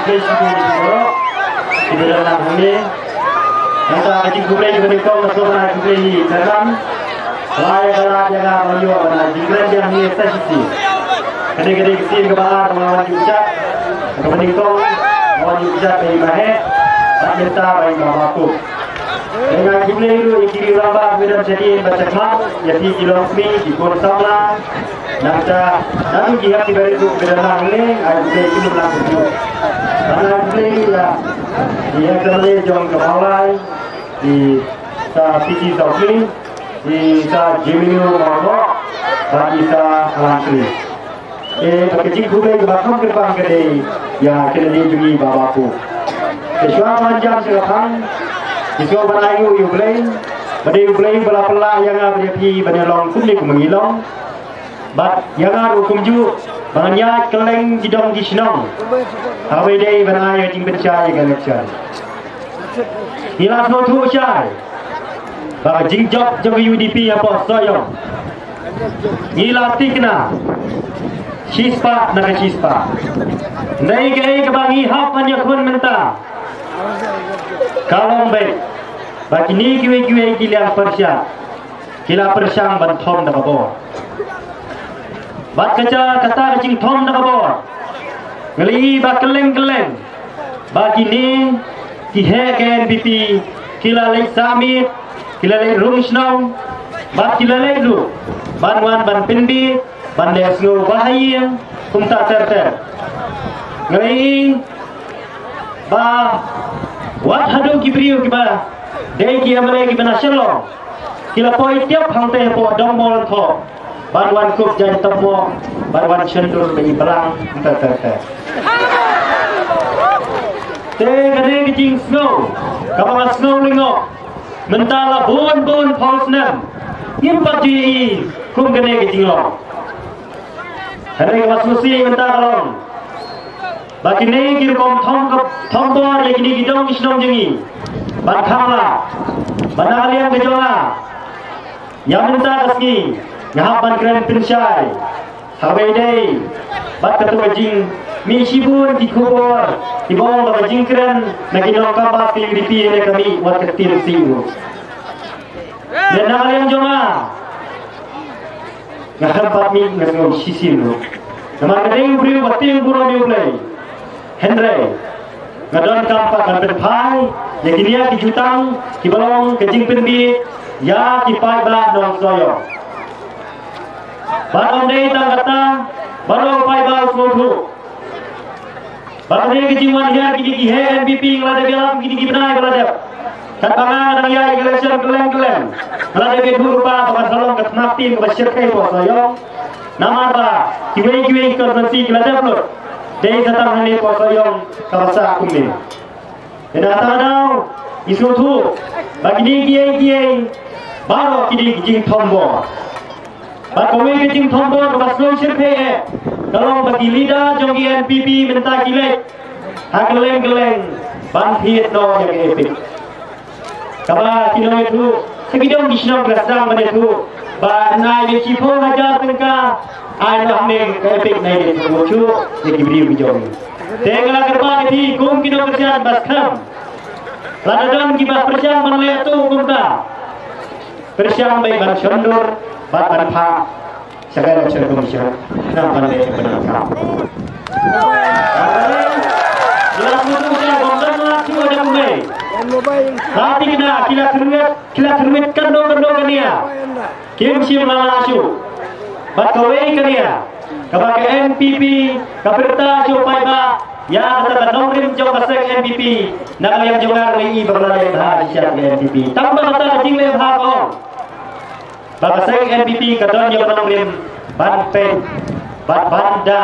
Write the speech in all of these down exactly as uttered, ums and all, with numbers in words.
Ki ba don lang hangne. Nangta ka jingkhublei kaba nyngkong ka sngewbha ban khublei ïa i chairman. Ba la ïa ka lad ïa nga ban ïoh ban ai jingkren biang hangne sa shisien. Kane ka dei ka sien kaba ar ba nga wan ïuh kjat. Kaba nyngkong nga wan ïuh kjat ïa i Bah Heh bad mynta ba i Bah Bapup. Nga khublei ruh ïa ki riew rangbah kiba don shadien bad shakhmat, ïa phi ki longkmie, ki khun samla. Nangta naduh ki hep kiba rit ruh kiba don lang hangne, nga khublei ïa ki lum lang kumjuh. Bad nga khublei ïa i ex MLA jong ka Mawlai, i Sir P T Sawkmie, i Sir Jemino Mawdoh, bad i Sir Alan Chris. Te bad ka jingkhublei kaba kham kyrpang ka dei ïa ka candidate jong ngi Bah Bapup. Te shuwa ban jam sha ka phang, ngi sngewbha ban ai nguh ïa U Blei, ba dei U Blei ba la pynlah ïa nga bad ïa phi ban ïalong kumne kumba ngi long. Bad ïa nga ruh kumjuh ba ngan ïaid kylleng ki dong ki shnong. Haba ïadei ban ai ïa ka jingpynshai ïa ka election. Ngi la sngewthuh shai ba ka jingjop jong ka U D P hapoh Sohiong, ngi la thikna shispah na ka shispah. Hynrei kaei kaba ngi hap ban ïakhun mynta ka long beit ba kine kiwei kiwei ki liang pyrshah ki la pyrshang ban thom da ka bor. Bad ka jia kata ka jingthom da ka bor, nga la ïohi ba kylleng kylleng ba kine ki heh ka N P P ki la leit sah miet, ki la leit rung shnong, bad ki la leit ruh ban wan ban pynbiej, ban leh sngew ba ha ïing kumta ter ter. Nga la ïohi ba wat haduh ki briew kiba dei ki M L A kiba na Shillong ki la poi tiap hangtei hapoh Dongbor Longkhoh ban wan kup jaiñ tymmoh, ban wan shondur bad i Balang kumta ter ter. Te kane ka jingsngew kaba nga sngew lyngngoh mynta la bun bun phew snem ngim pat ju ïohi kum kane ka jinglong. Hynrei kaba sngewsih mynta ka long ba kine ki rukom thom ka, thom bor ïa kine ki dong ki shnong jong ngi ban khang lad ba na ka liang ka jong nga ïa mynta ka sngi nga hap ban kren pynshai. Haba ïadei bad kato ka jingmih shibun ki khubor kiba ong ba ka jingkren na ki nongkam bad ka U D P ne ka mih wat ka ktien C E O. Lada na ka liang jong nga, nga khlem pat mih nga sngew shisien ruh. Namar nga dei u briew ba tieng burom ïa U Blei. Hynrei nga donkam pat ban pynphai ïa kine ki jutang kiba long ka jingpynbiej ïa ki paidbah nong Sohiong. Bad ym dei tang kata, baroh u paidbah u sngewthuh ba kane ka jingwan hiar kine ki heh N P P nga la dep ïalap kine ki bnai ba la dep. Katba nga dang ïaid election kylleng kylleng, nga la dep ïathuh lypa ba kan sa long ka thma ktien kaba shyrkhei hapoh Sohiong. Namar ba kiwei kiwei ki constituency ki la dep lut, dei sa tang hangne hapoh Sohiong kaba sah kumne. Te na kata ka daw ngi sngewthuh ba kine kiei kiei baroh ki dei ki jingthom bor. Bad kawei ka jingthom bor kaba sngewsih eh ka long ba ki leader jong ki N P P mynta ki leit ha kylleng kylleng ban thied noh ïa ka EPIC. Kaba ki nongïathuh sa ki dong ki shnong ki la sdang ban ïathuh ba na ïa shiphew hajar tyngka ai noh hangne ka EPIC na ïa ka shuh ïa ki briew ki jong ngi. Te nga la kyrpad ïa phi kum ki nongkyrshan ba skhem, lada don kiba pyrshang ban leh to kumta, pyrshang beit ban shondur bad ban phah sha ka Election Commission. Khnang ban leh ban kham. Ki la sngewthuh sha ba ym don la shuh da kumne. La thikna ki la khyrwit, ki la khyrwit kano kano ka nia. Kim shym la lah shuh. Bad kawei ka nia kaba ka NPP ka pyrta sha u paidbah ïa kata ka nongrim jong ka seng NPP. Na ka liang jong nga nga i ba ka la leh bha shisha ka NPP. Tang ba kata ka jingleh bha ka ong ba ka seng NPP ka don ïa ka nongrim ban peit bad ban da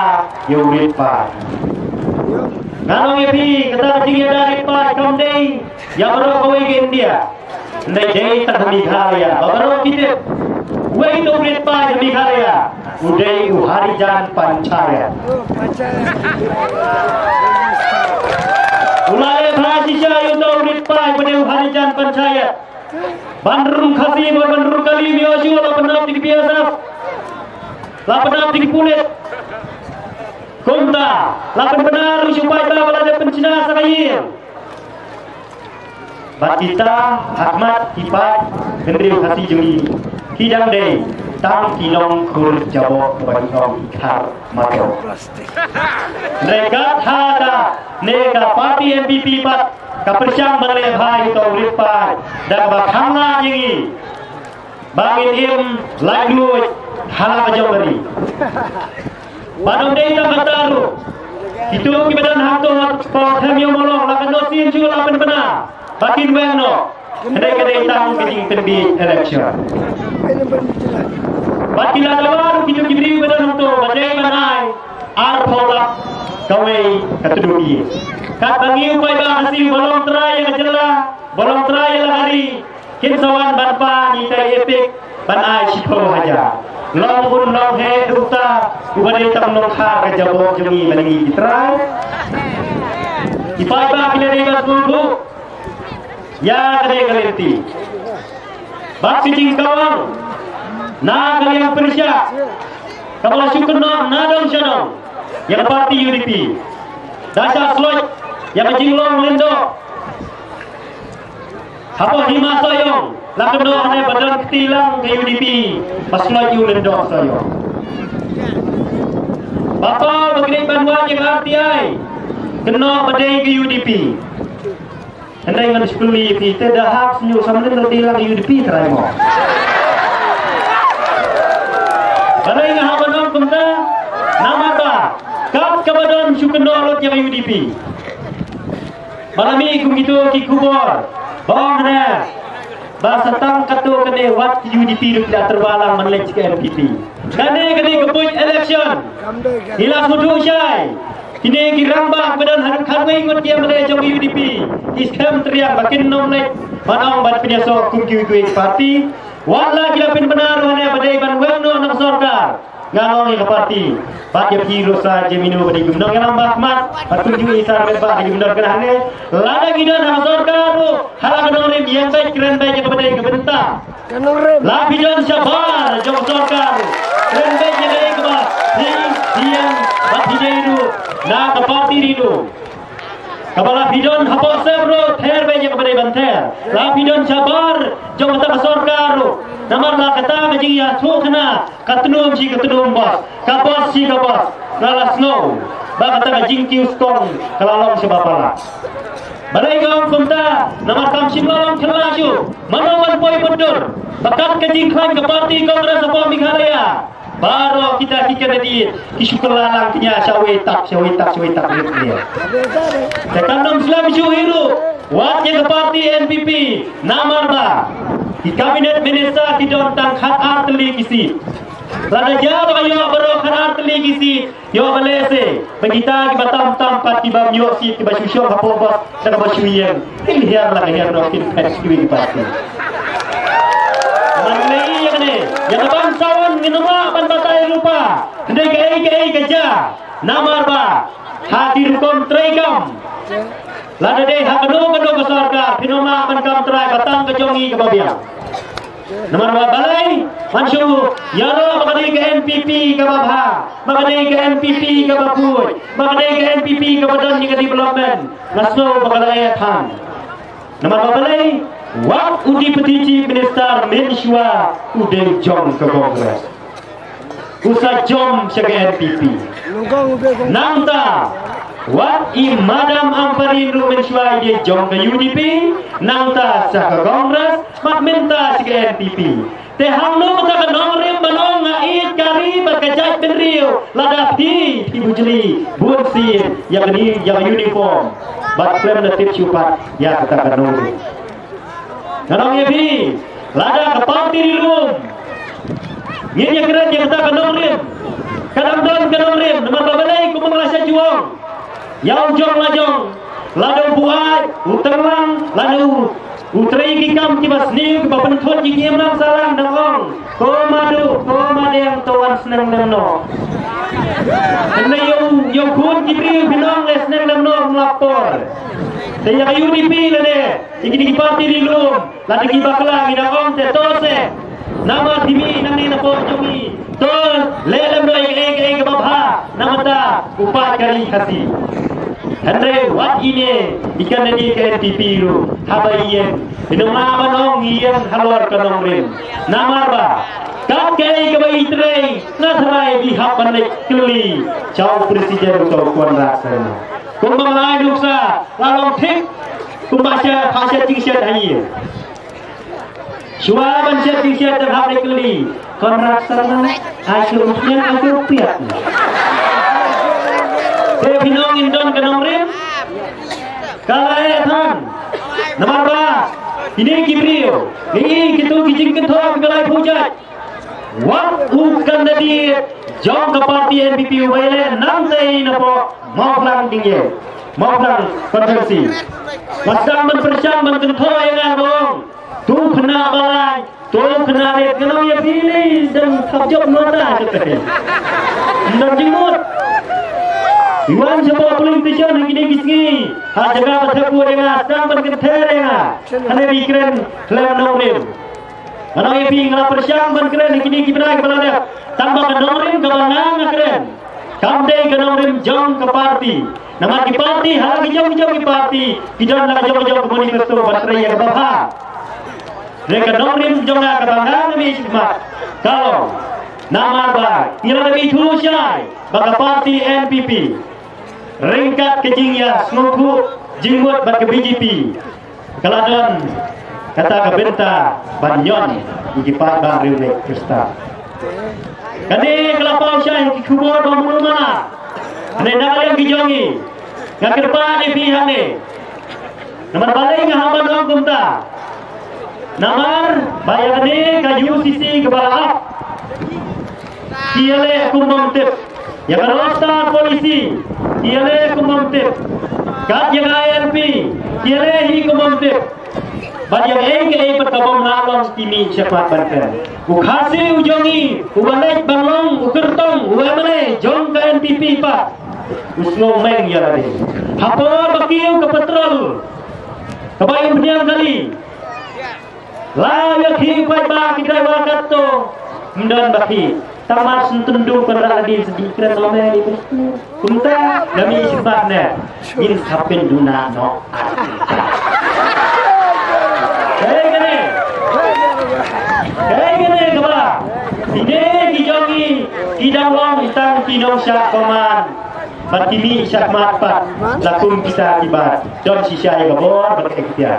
ïa u rit paid. Nga ong ïa phi kata ka jingïada rit paid kam dei ïa baroh kawei ka India. Hynrei dei tang ha Meghalaya ba baroh ki tip. Uwei uta u rit paid ha Meghalaya u dei u Harijan Panchayat. U la leh bha shisha ïa uta u rit paid ba dei u Harijan Panchayat. Ban rung Khasi bad ban rung Kali, ïoh shuh la pynap da ki BSF, la pynap da ki pulit. Kumta la pynbna ruh shu paidbah ba la dep pynshna sa ka ïing. Bad kita ha khmat ki paid hynriew Khasi jong ngi ki dang dei tang ki nongkhur jaboh kaba ki ong ki khar mato. Hynrei kat hata ne ka party N P P pat ka pyrshang ban leh bha ïa uto u rit paid da kaba khang la ïa ngi ba ngin im laitluid ha la ka jong ka ri. Ba ym dei tang kata ruh, kito kiba don hangto ha Port Hynñiewmawlong la ka North Siang Shu la pynbna ba kin weng noh. Hynrei ka dei tang ka jingpynbiej election. Bad ki la dawa ruh kito ki briew kiba don hangto ba dei ban ai arphew lak kawei ka tnum ïing. Katba ngi u paidbah Khasi uba long trai ïa ka jylla, uba long trai ïa la ka ri, kin sa wan ban pan ïa ka EPIC ban ai shiphew hajar. Long un long heh uta uba dei tang nongkhar ka jaboh jong ngi ba ngi ki trai. Ki paidbah ki la dei ban sngewthuh ïa kane ka lynti. Bad ka jingkawang na ka liang pyrshah kaba la shu kynnoh na dong sha dong ïa ka party U D P. Da shah sloit ïa ka jinglong lyngdoh hapoh Hima Sohiong, la kynnoh hangne ba don kti lang ka U D P ba sloit ïa u lyngdoh Sohiong. Ba paw ba kynnoh ban wad ïa ka R T I, kynnoh ba dei ka U D P. Hynrei ngan shu kylli ïa phi, te da hap shu sam lyngdoh dei lang ka U D P trai mo? Balei nga hap ban ong kumta? Namar ba kat kaba don shu kynnoh lut ïa ka U D P. Ba la mih kum kito ki khubor ba ong hana ba sa tang katto katne wat ki U D P ruh ki la tyrwa lang ban leit sha ka N P P. Kane kane ka buit election. Ngi la sngewthuh shai. Kine ki rangbah ba don haduh khatwei ngut ki M L A jong ka U D P ki skhem triang ba kin ym leit ban ong ban pynïasoh kum kiwei kiwei ki party. Wat la ki la pynbna ruh hane ba dei ban weng noh na ka sorkar. Nga ong ïa ka party bad ïa phi ruh Sir Jemino ba dei ki nongïalam ba khmat bad kumjuh i Sir Metbah, dei ki nongïalam ba khmat. Lada ki don ha ka sorkar ruh, ha la ka nongrim ïeng beit kren beit ïa kaba dei ka bynta. Ka nongrim. La phi don shabar jong ka sorkar ruh, kren beit ïa kaba dei, phi ïeng bad phi dei ruh na ka party ri ruh. Kaba la phi don hapoh sem ruh, ther beit ïa kaba dei ban ther. La phi don shabar jong kata ka sorkar ruh, namar la kata ka jingïathuhkhana ka tnum shi ka tnum, bos, ka bos shi ka bos. Nga la sngew ba kata ka jingkiew skong ka la long shaba palat. Balei nga ong kumta? Namar kam shym la long thylla shuh. Mano ban poi mutdur ba kat ka jingkhlaiñ ka party Congress hapoh Meghalaya, baroh kita ki candidate ki shu kylla lang kñia shawei tak, shawei tak, shawei tak, rit rit. Te kan ym slem shuh hi ruh wat ïa ka party N P P, namar ba ki cabinet minister ki don tang khatar tylli ki seat. Lada jia ba ka ïoh baroh khatar tylli ki seat, ïoh balei se ba kita kiba tam tam pat, kiba ym ïoh seat, kiba shu shong hapoh bos da kaba shu ïeng, kin hiar la ka hiar noh, kin phet sha kiwei ki party. Namar ngi ïa kane, ïa kaba ngin sa wan ngin ym lah ban batai lypa. Hynrei kaei kaei ka jia, namar ba ha ki rukom treikam, lada dei ha kano kano ka sorkar, phin ym lah ban kam trai ba tang ka jong ngi kaba biang. Namar ba balei? Ban shu ïaroh ba ka dei ka N P P kaba bha, ba ka dei ka N P P kaba khuid, ba ka dei ka N P P kaba don ïa ka development. Nga sngew ba ka la ïa than. Namar ba balei? Wat u Deputy Chief Minister mynshwa u dei jong ka Congress. U sa jump sha ka N P P. Nangta wat i Madam Ampareen ruh mynshwa i dei jong ka U D P, nangta sha ka Congress, bad mynta sha ka N P P. Te hangno kata ka nongrim ban ong nga ïeit ka ri bad ka jaitbynriew, lada phi, phi bujli bun sien ïa ka ni, ïa ka uniform, bad khlem da tip shuh pat ïa kata ka nongrim. Nga ong ïa phi, lada ka party ri lum ngin ïa kren ïa kata ka nongrim, ka dang don ka nongrim. Namar ba balei? Kumba nga la shah ju ong, ïa u jong la jong, lada u buaid, u tyrlang, lada u, u trei ki kam kiba sniew, kiba pynthut ïa ki imlang sahlang, dang ong, ko Madu, ko Madiang, to wan sneng lem noh. Hynrei ïa u, ïa u khun ki briew phin ong le sneng lem noh, ym lah por. Te ïa ka U D P lane ïa kine ki party ri lum, lada ki bakla, ngi dang ong te to se. Namar phi mih nangne na por jong ngi, To, leh lem noh ïa kaei kaei kaba bha namar u paid ka ri Khasi. Hynrei wat ine i candidate ka N P P ruh haba ïeng, i nongmah ban ong ïeng halor ka nongrim. Namar ba kat kaei kaba i trei, nga tharai i hap ban leit kylli sha u president u Conrad Sangma. Kumba nga ai nuksa, la long thik kumba sha, ha sha jingshet ha ïing. Shuwa ban shet jingshet, te hap leit kylli Conrad Sangma, ai shu ïeng, ai shu piat. Te phin ong ngin don ka nongrim? Ka la eh than. Namar ba kine ki briew, kine kitu ki jingkynthoh kiba laiphew jait. Wat u candidate jong ka party N P P uba ïaleh nangtei napoh Mawphlang Dieng, Mawphlang constituency. Ba sdang ban pyrshang ban kynthoh ïa nga, ba ong, to khynnah ba lai, to khynnah rit, nga ong ïa phi, lei dang thap jop nota jop te. Ym don jingmut. I wan shapoh polling station ha kine ki sngi, ha jaka ba thep vote ïa nga, sdang ban kynther ïa nga. Hane ba i kren khlem nongrim. Nga ong ïa phi, nga la pyrshang ban kren ha kine ki bnai kiba la dep, tang ba ka nongrim kaba nga nga kren kam dei ka nongrim jong ka party. Namar ki party, ha la ki jong ki jong ki party ki don la ka jong ka jong ka manifesto ban trei ïa kaba bha. Hynrei ka nongrim jong nga kaba nga nga mih shakhmat ka long namar ba ngi la dep ithuh shai ba ka party N P P ryngkat ka jingïasngewthuh jingmut bad ka B J P, ka la don kata ka bynta ban ñion ïa ki paidbah riewngeit Khristan. Kane ka la paw shai ha ki khubor ba mut ma. Kane na ka liang ki jong ngi, nga kyrpad ïa phi hangne. Namar balei nga hap ban ong kumta? Namar ba ïa kane ka U C C kaba la ap, ki ïaleh kum bym tip. Ïa ka roster policy, ki ïaleh kum bym tip. Kat ïa ka I L P, ki ïaleh hi kum bym tip. Bad ïa kaei kaei pat ka bym lah long, ki mih shakhmat ban kren. U Khasi u jong ngi uba leit ban long u kyrtong, u M L A jong ka N P P pat, u sngewmeng ïa lade. Ha por ba kiew ka patrol kaba im phniang kali, la ïa ki paidbah ki driver katto, ym don ba ki. Tang mar shen tyndung pynrah lade, sdang kren lame ni. Kumta, da mih shakhmat ne, ngin sa pynduna noh. Kaei kane? Kaei kane kaba kine ki jong ngi ki dang long tang ki nongshah command, bad ki mih shakhmat pat la kum kita kiba don shisha ïa ka bor bad ka iktiar.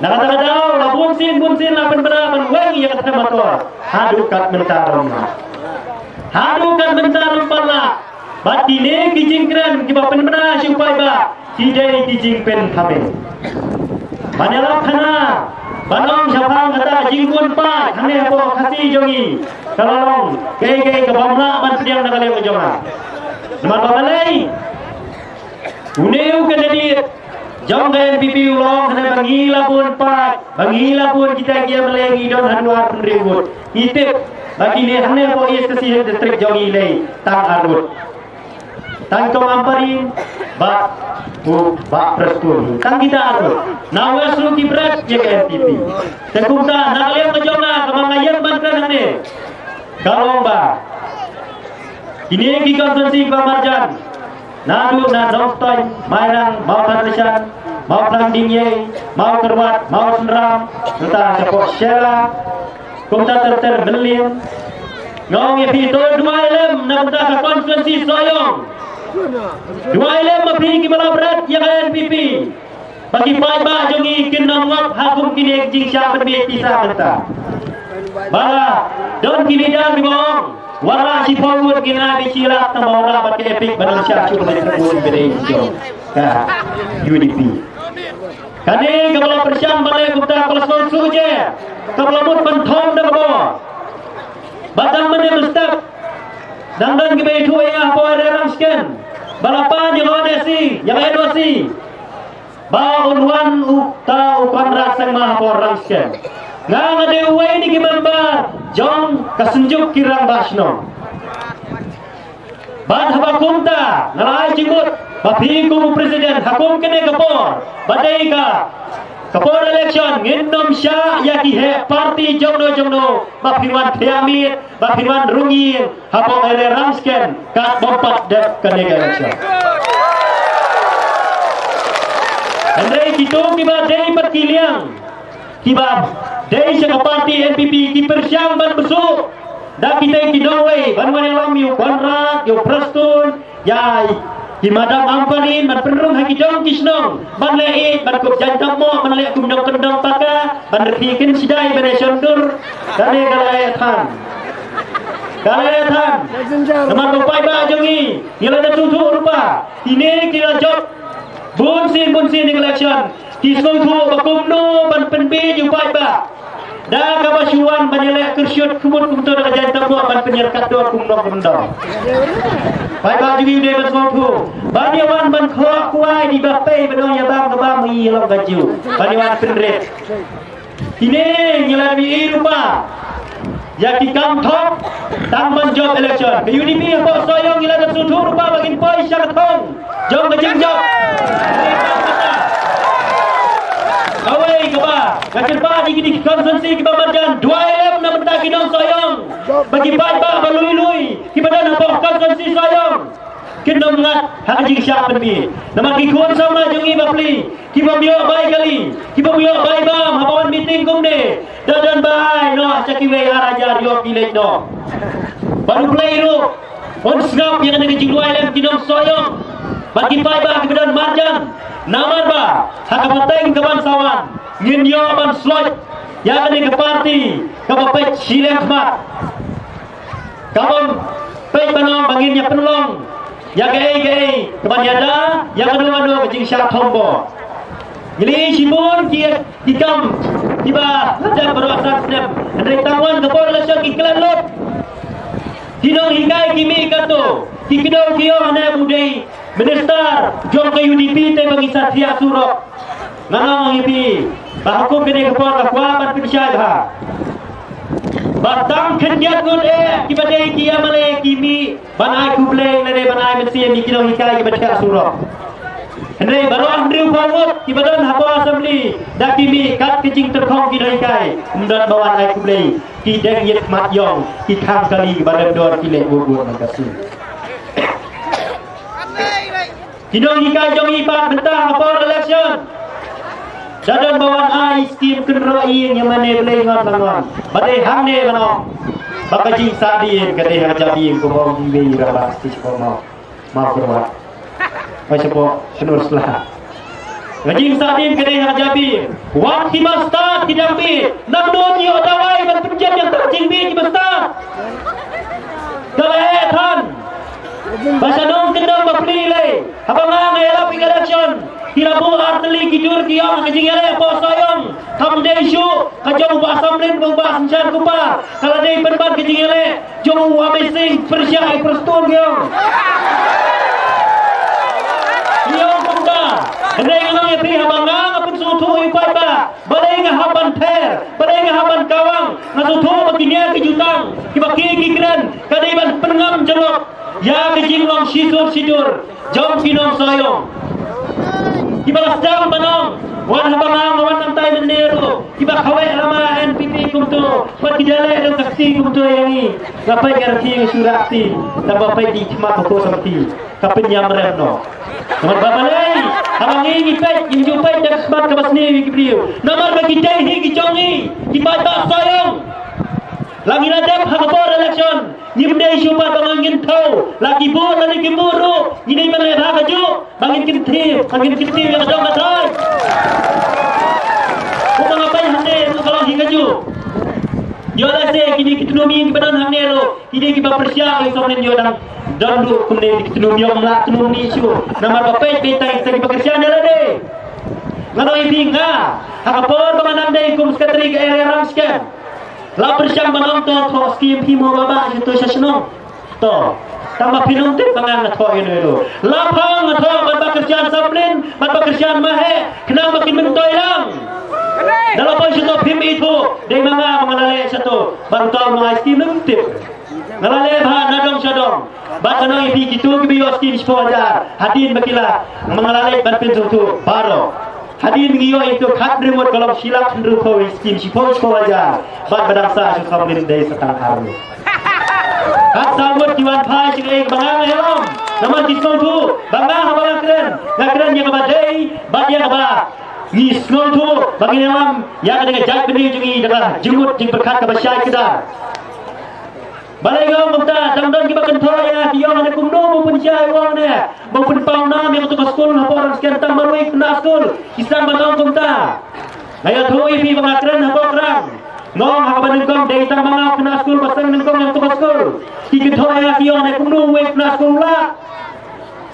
Na kata ka daw la bun sien bun sien la pynbna ban weng ïa ka them motor haduh kat mynta ruh. Haduh kat mynta ruh pat la. Bad kine ki jingkren kiba pynbna sha u paidbah ki dei ki jingpynthame. Ban ïalap khana, ban ong shaphang kata ka jingbun paid hangne hapoh Khasi jong ngi, ka la long kaei kaei kaba ym lah ban pdiang na ka liang ka jong nga. Namar ba balei? Une u candidate jong ka N P P u la ong hangne ba ngi la bun paid, ba ngi la bun kita ki M L A ngi don haduh arphew hynriew vote. Ngi tip ba kine hangne hapoh East Khasi Hills District jong ngi lei tang ar vote. Tang Tong Ampareen bad u Bah Prestone, tang kita ar vote. Na West ruh ki bret ïa ka N P P. Te kumta na ka liang ka jong nga kaba nga ïeng ban kren hangne, ka long ba kine ki constituency ba marjan, naduh na Nongstoiñ, Mairang, Mawthadraishan, Mawphlang Dieng, Mawkyrwat, Mawsynram, kumta shapoh Shella, kumta ter ter Mylliem. Nga ong ïa phi, to duwai lem na bynta ka constituency Sohiong. Duwai lem ma phi kiba la bret ïa ka N P P. Ba ki paidbah jong ngi kin ym ngop ha kum kine ki jingshah pynbeit pisa mynta. Ba la don ki leader kiba ong, wanrah shiphew ngut, ngin ai beit shi lak, tang ba wanrah bad ka EPIC ban ym shah shuh ban ïa shu ngut beit jong ka U D P. Kane kaba la pyrshang ban leh kumta ka la sngewsih je, kaba la mut ban thom da ka bor. Ba tang mynne mynstep dang don kiba ïathuh ïa nga hapoh area Rangshken ba la pan ïa ka N O C, ïa ka N O C. Ba un wan uta u Conrad Sangma hapoh Rangshken. Nga, nga dei uwei na ki member jong ka Synjuk ki Rangbah Shnong. Bad haba kumta nga la ai jingmut ba phi kum u president ha kum kane ka por ba dei ka Ka por election ngin nym shah ïa ki heh party jongno jongno ba phin wan thiah miet, ba phin wan rung ïing hapoh area Ramsken kat bym pat dep kane ka election. Hynrei kito kiba dei pat ki liang, kiba dei sha ka party N P P ki pyrshang ban bsuh da kitei ki nongwei ban wan ïalam ïa u Conrad, ïa u Prestone, ïa ki Madam Ampareen ban pynrung ha ki dong ki shnong ban leh ïeit, ban kup jaiñtap moh, ban leh kum nongkyndong paka, ban rkhie kynshai, ban ïashon dur. Kane ka la ïathan. Ka la ïathan. Namar ba u paidbah jong ngi, ngi la dep sngewthuh ruh ba kine ki la jop bun sien bun sien election, ki sngewthuh ba kumno ban pynbiej u paidbah da kaba shu wan ban ïaleh kyrshut khmut kumto da ka jaiñtap moh ban pynïar katto kum nongkyndong. Paidbah jong ngi u dei ban sngewthuh ban ïa wan ban khoh kwai, dei ba pei ban ong ïa bam ka bam, ïa long ka ju, ban ïa wan pynrit. Kine ngi la mih ruh ba ïa ki kam thok tang ban jop election. Ka U D P hapoh Sohiong ngi la dep sngewthuh ruh ba ba ngin poi sha ka thong jong ka jingjop. Kawei kaba nga kyrpad ïa kine ki constituency kiba marjan, duwai lem na bynta ki nong Sohiong ba ki paidbah ba lui lui kiba don hapoh constituency Sohiong kin ym ngat ha ka jingshah pynbiej. Namar ki khun samla jong ngi bapli kiba ym ïoh bai kali, kiba ym ïoh bai bam haba wan meeting kumne, da don ba ai noh sha kiwei ar hajar ïoh ki leit noh. Bad U Blei ruh un sngap ïa kane ka jingduwai lem ki nong Sohiong bad ki paidbah kiba don marjan. Namar ba ha ka pateng kaban sa wan ngin ïoh ban sloit ïa kane ka party kaba peit shiliang khmat, kaba peit ban ong ba ngin ïa pynlong ïa kaei kaei kaban ïada ïa kano kano ka jingshah thombor. Ngi la ïohi shibun ki, ki kam kiba la dep baroh san snem, hynrei tang wan ka por election ki klet lut. Ki nonghikai ki mih katto, ki kdew ki ïoh ne ba u dei minister jong ka U D P te ba ngi sa thiah surok. Nga ong ïa phi ba ha kum kane ka por nga kwah ban pynshai bha ba tang khyndiat ngut eh kiba dei ki M L A ki mih ban ai khublei lane ban ai mynsiem ïa ki nonghikai kiba thiah surok. Hynrei baroh hynriew phew ngut kiba don hapoh Assembly da ki mih kat ka jingtyrkhong ki nonghikai, ym don ba wan ai khublei. Ki deng ïit khmat ïong, ki khang kali kiba rem dor ki leh bur bur man ka sien. Ki nonghikai jong ngi pat mynta ha por election da don ba wan ai skim kynroh ïing ïa mane Blei ngon ba ngon. Ba dei hangne ba ngon ba ka jingsahdien ka dei ha ka jabieng, kumba ong iwei i rangbah shatei shapoh Maw, Mawkyrwat, ba shapoh Shnur Sla. Ka jingsahdien ka dei ha ka jabieng. Wat kiba stad ki dang bieit, nangno ïoh dawai ban pynjot ïa ka jingbieit kiba stad? Ka la heh than. Ba sha nongkyndong bapli lei, haba nga nga ïalap ïa ka election, ki la buh artylli ki dur ki ïong ha ka jingïaleh hapoh Sohiong. Kam dei shuh ka jong u Bah Samlin bad u Bah Synshar Kupa, ka la dei pynban ka jingïaleh jong u Amazing Pyrshah ïa Prestone ki ïong. Ki ïong kumta. Hynrei nga ong ïa phi, haba nga nga pynsngewthuh ïa u paidbah, balei nga hap ban pher, balei nga hap ban kawang? Nga sngewthuh ba kine ki jutang kiba ki ki kren ka dei ban pynngam jngoh ïa ka jinglong shisur shidur jong ki nong Sohiong. Kiba la sdang ban ong, wat haba nga nga wan nangtai mynne ruh, kiba kawei lama N P P kumto, wat ki da leh da ka kti kumto ïa ngi. Nga peit nga rkhie nga shu rah kti, tang ba peit ki khmat ba ko samti ka pynïam rem noh. Namar ba balei? Haba ngi ngi peit, ngi ju peit da ka khmat kaba sniew ïa ki briew. Namar ba ki dei hi ki jong ngi, ki paidbah Sohiong. La ngi la dep ha ka por election, ngim dei shuh pat ba ngin thew, la ki bud lane kim bud ruh, ngi dei ban leh bha kajuh ba ngin kyntiew, ba ngin kyntiew ïa ka dong ka thaiñ. Kumba nga peit hangne ruh ka long hi kajuh. Ïoh lehse kine ki tnum ïing kiba don hangne ruh, kine kiba pyrshah ïa u Samlin ïoh dang don ruh kumne, ki tnum ïong, ym lah tnum ïing shuh. Namar ba peit, peit tang, tang kiba kyrshan ïa lade. Nga ong ïa phi, nga ha ka por ba nga nang dei kum secretary ka area Ramsken, la pyrshang ban ong to thoh skim phi mo ba ba sha to sha shnong. To, tang ba phin ym tip ba nga nga thoh ïa no ïa no. La phang nga thoh bad ba kyrshan Samlin bad ba kyrshan Maheh, khnang ba kin myntoi lang. Da la poi sha to phim ithuh, dei ma nga ba nga la leh sha to. Ban to ma ai skim ym tip. Nga la leh bha na dong sha dong. Bad nga ong ïa phi, kito kiba ïoh skim shiphew hajar hadien ba ki la, ma nga la leit ban pynsngewthuh baroh. Hadien ngi ïoh ïa ka khathynriew ngut ka long shi lak hynriewphew, skim shiphew shiphew hajar. Bad ba dang sah sha u Samlin dei sa tang ar ngut. Khatsaw ngut ki wan phai sha ngi, ba nga nga ïalam. Namar ki sngewthuh ba nga haba nga kren, nga kren ïa kaba dei bad ïa kaba ngi sngewthuh ba ngin ïalam ïa ka dei ka jaitbynriew jong ngi da ka jingmut jingpyrkhat kaba shai kdar. Balei nga ong kumta? Tang don kiba kynthoh ïa nga, ki ong ne kumno ba u pynshai, u ong ne ba u pynpaw nam ïa kato ka skul hapoh Rangskhen, tang marwei khynnah skul ki sdang ban ong kumta. Nga ïathuh ïa phi ba nga kren hapoh Krang, nga ong ha kaba nyngkong dei tang ma nga u khynnah skul ba sdang nyngkong ïa kato ka skul. Ki kynthoh ïa nga, ki ong ne kumno uwei u khynnah skul u lah.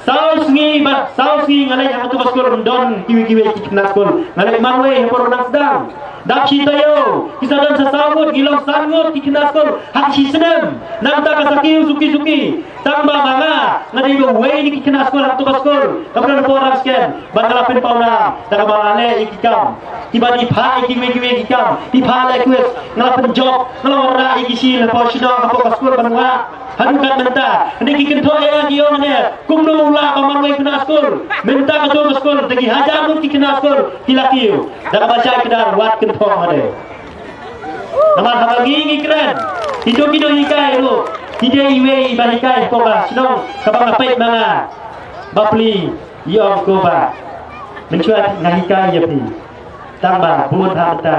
Saw sngi bad saw sngi nga leit ha kato ka skul, ym don kiwei kiwei ki khynnah skul. Nga leit marwei hapoh Rangkhdang. Dap shi taïew ki sa don sa saw ngut, ngi long san ngut ki khynnah skul ha ka shi snem. Nangta ka sa kiew suki suki. Tang ba ma nga nga dei ba uwei na ki khynnah skul ha kato ka skul kaba don hapoh Rangskhen. Bad nga la pynpaw nam da kaba nga leh ïa ki kam kiba dei, phah ïa kiwei kiwei ki kam, dei phah leh quiz, nga la pynjop, nga la wanrah ïa ki shi hapoh shnong hapoh ka skul ban wah. Haduh kat mynta, hynrei ki kynthoh ïa nga, ki ong ne kumno u lah ba marwei khynnah skul. Mynta kato ka skul da ki hajar ngut ki khynnah skul ki la kiew. Da kaba shai kdar, wat kynthoh ma dei. Namar haba ngi ngi kren, kito ki nonghikai ruh ki dei iwei ba hikai hapoh ka shnong kaba nga peit ma nga. Bapli, ïa ong ko ba mynshuwa nga hikai ïa phi. Tang ba bun ha mynta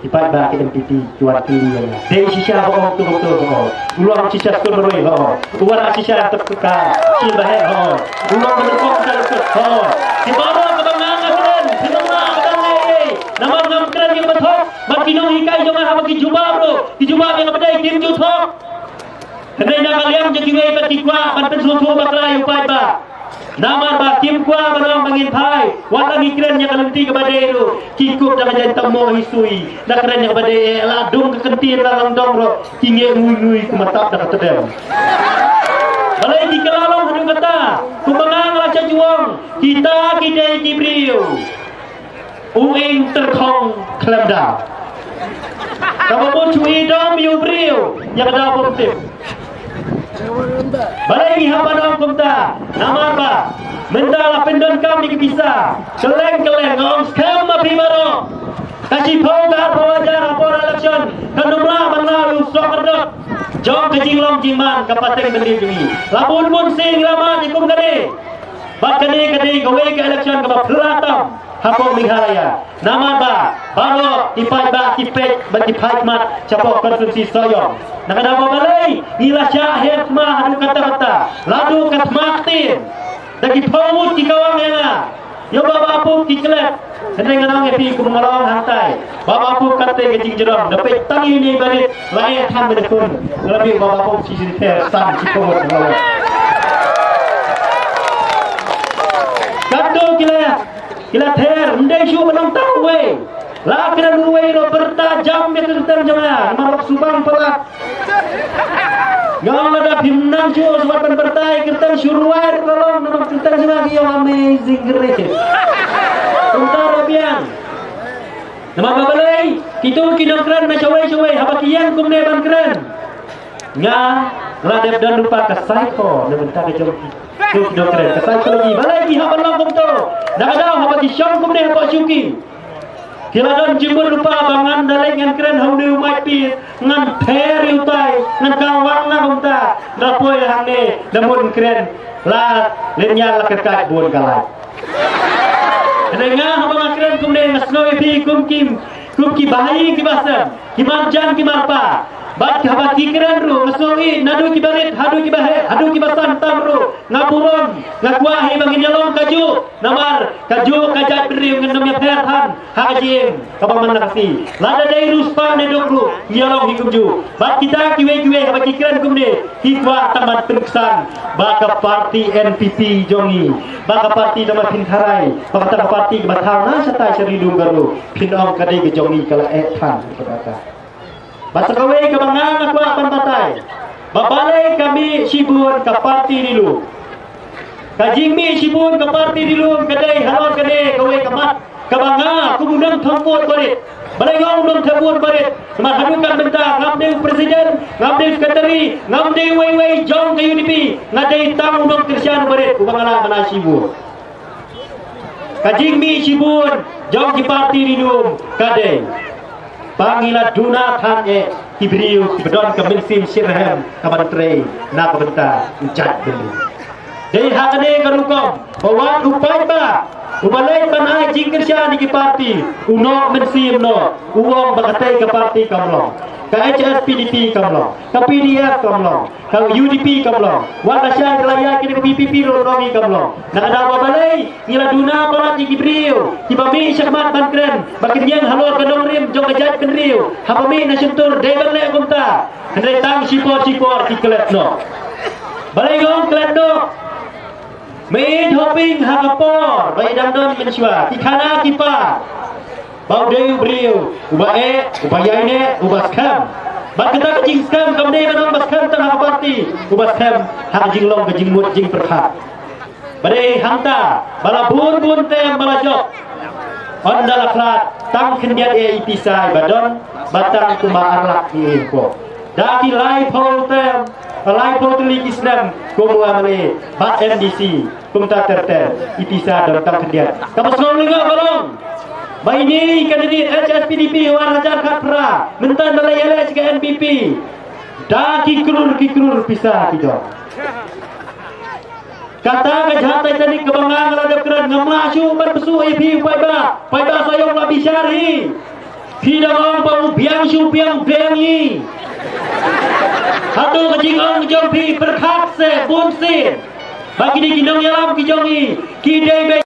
ki paidbah ki M P P ki wan kylli ïa nga. Dei shisha ba ong, tu tu ba ong. U long shisha skul marwei ba ong. U wanrah shisha tep ka shi ba heh ba ong. U long ba nyngkong sha skul ba ong. Ki baroh kaba nga nga kren, ki nongmah kaba nga ïa. Namar ngam kren ïa ba thok. Bad ki nonghikai jong nga haba ki jubab ruh, ki jubab ïa kaba dei, kim ju thok. Hynrei na ka liang jong kiwei pat ki kwah ban pynsngewthuh bakla ïa u paidbah. Namar ba kim kwah ban ong ba ngin phai, wat la ngi kren ïa ka lynti kaba dei ruh ki kup da ka jaiñtymmo hi sui. Da kren ïa kaba dei eh, la dung ka kyntien la lang dong ruh ki ngeh ngui ngui kum tap da ka tdem. Balei ki kylla long haduh katta? Kumba nga nga la shah ju ong, kita ki dei ki briew u ing tyrkhong khlem da. Kaba bun shu i dom ïa u briew ïa ka daw bym tip. Balei ngi hap ban ong kumta? Namar ba mynta la pyndonkam ïa ki pisa. Kylleng kylleng nga ong skhem ma phi baroh. Ka shiphew ka arphew hajar hapoh election kan ym lah ban law ïa u sohkyrdoh jong ka jinglong jingman ka pateng byndi jong ngi. La bun bun sien ngi la mad ïa kum kane. Bad kane ka dei kawei ka election kaba phylla tam hapoh Meghalaya. Namar ba baroh ki paidbah ki peit bad ki peit mat shapoh konstituensi Sohiong. Na ka daw ba balei ngi la shah her thma haduh katta katta, la duh ka thma ktien. Da ki phew ngut ki kawang ïa nga, ïa u Bah Bah Pup ki klet. Hynrei ngan ong ïa phi kum nga la ong hangtai, Bah Bah Pup katta ka jingjrong, da peit tang ïa ine i barit la eh than ba dei khun. Nga la mih Bah Bah Pup shi jingther san shiphew ngut nga la ong. Katto ki la Ki la ther, ym dei shuh ba long tang uwei. La kren uwei ruh pyrta jam ïa ka kyrteng jong nga, namar ruh shu bang palat. Nga ong lada phim nang shuh shuwa ban pyrta ïa ka kyrteng, shu rwai ruh ka long, namar ka kyrteng jong nga ki ong Amazing Grace. Kumta ruh biang. Namar ba balei, kito ki nongkren na shawei shawei, haba ki ïeng kumne ban kren, nga la dep don lypa ka saikho na bynta ka jong ki. Ki nongkren ka saikho lagi. Balei ki hap ban long kumto? Na ka daw haba ki shong kumne hapoh shuki, ki la don jingmut lypa ba ngan da leit ngan kren ha une u mic piece, ngan pher ïa utai, ngan kawang na kumta. Da poi hangne da mut kren, la lynñiar la kyrkai bun ka lait. Hynrei nga haba nga kren kumne nga sngew ïa phi kum ki, kum ki bahaïing ki basem, ki marjan ki marpa. Bad haba ki kren ruh nga sngew ïa naduh ki barit haduh ki baheh haduh ki basan tam ruh nga burom, nga kwah hi ba ngin ïalong kajuh. Namar kajuh ka jaitbynriew ngin ym ïapher than ha ka jingim kaba man la ka sngi. Lada dei riewspah ne duk ruh ngi ïalong hi kumjuh. Bad kita kiwei kiwei haba ki kren kumne, ki kwah tang ban pynksan ba ka parti N P P jong ngi, ba ka parti da ma phin tharai, ba kata ka parti kaba thaw na shatai sha Ri Lum Garo, phin ong ka dei ka jong ngi ka la eh than ka kata. Bad sa kawei kaba nga nga kwah ban batai, ba balei ka mih shibun ka parti Ri Lum. Ka jingmih shibun ka parti Ri Lum ka dei halor kane kawei ka mat kaba nga kum u nongthep vote barit. Balei nga ong u nongthep vote barit? Namar haduh kat mynta ngam dei u president, ngam dei u secretary, ngam dei uwei uwei jong ka U D P, nga dei tang u nongkyrshan barit uba nga lah ban ai shibun. Ka jingmih shibun jong ki parti ri lum ka dei ba ngi la duna than eh ki briew kiba don ka mynsiem shitrhem ka ban trei na ka bynta u jaitbynriew. Dei ha kane ka rukom ba wat u paidbah uba leit ban ai jingkyrshan ïa ki parti u noh mynsiem noh, u ong ba katei ka parti kam long, ka H S P D P kam long, ka P D F kam long, ka U D P kam long. Wat la shai la ïaid kine ka V P P ruh long hi kam long. Na ka daw ba balei ngi la duna palat ïa ki briew kiba mih shakhmat ban kren ba kin ïeng halor ka nongrim jong ka jaitbynriew, haba mih na shyntur dei ban leh kumta. Hynrei tang shipor shipor ki klet noh. Balei nga ong klet noh? Mei Hoping ha ka por ba i dang don mynshuwa, ki khana ki pa ba u dei u briew uba eh, uba ïaineh, uba skhem. Bad kata ka jingskhem kam dei ban ong ba skhem tang ha ka parti, uba skhem ha ka jinglong ka jingmut jingpyrkhat. Ba dei hangta ba la bun bun term ba la jop, ynda la khlad tang khyndiat ïa i pisa iba don, ba tang kumba ar lak ïa i ko. Da ki laiphew term, laiphew tylli ki snem kum u M L A bad M D C, kumta ter ter i pisa don tang khyndiat. Kaba sngewlyngngoh ba long ba ine i candidate H S P D P u ar hajar khatphra mynta da la ïaleh sha ka N P P, da ki krur ki krur pisa ki don. Kata ka jahaj Titanic kaba nga nga la dep kren, ngam lah shuh ban pynsuh ïa phi u paidbah. Paidbah Sohiong, la bishar hi. Phi dang ong ba u biang shu biang biang hi. Hato ka jingong jong phi pyrkhat se bun sien ba kine ki nongïalam ki jong i ki dei ba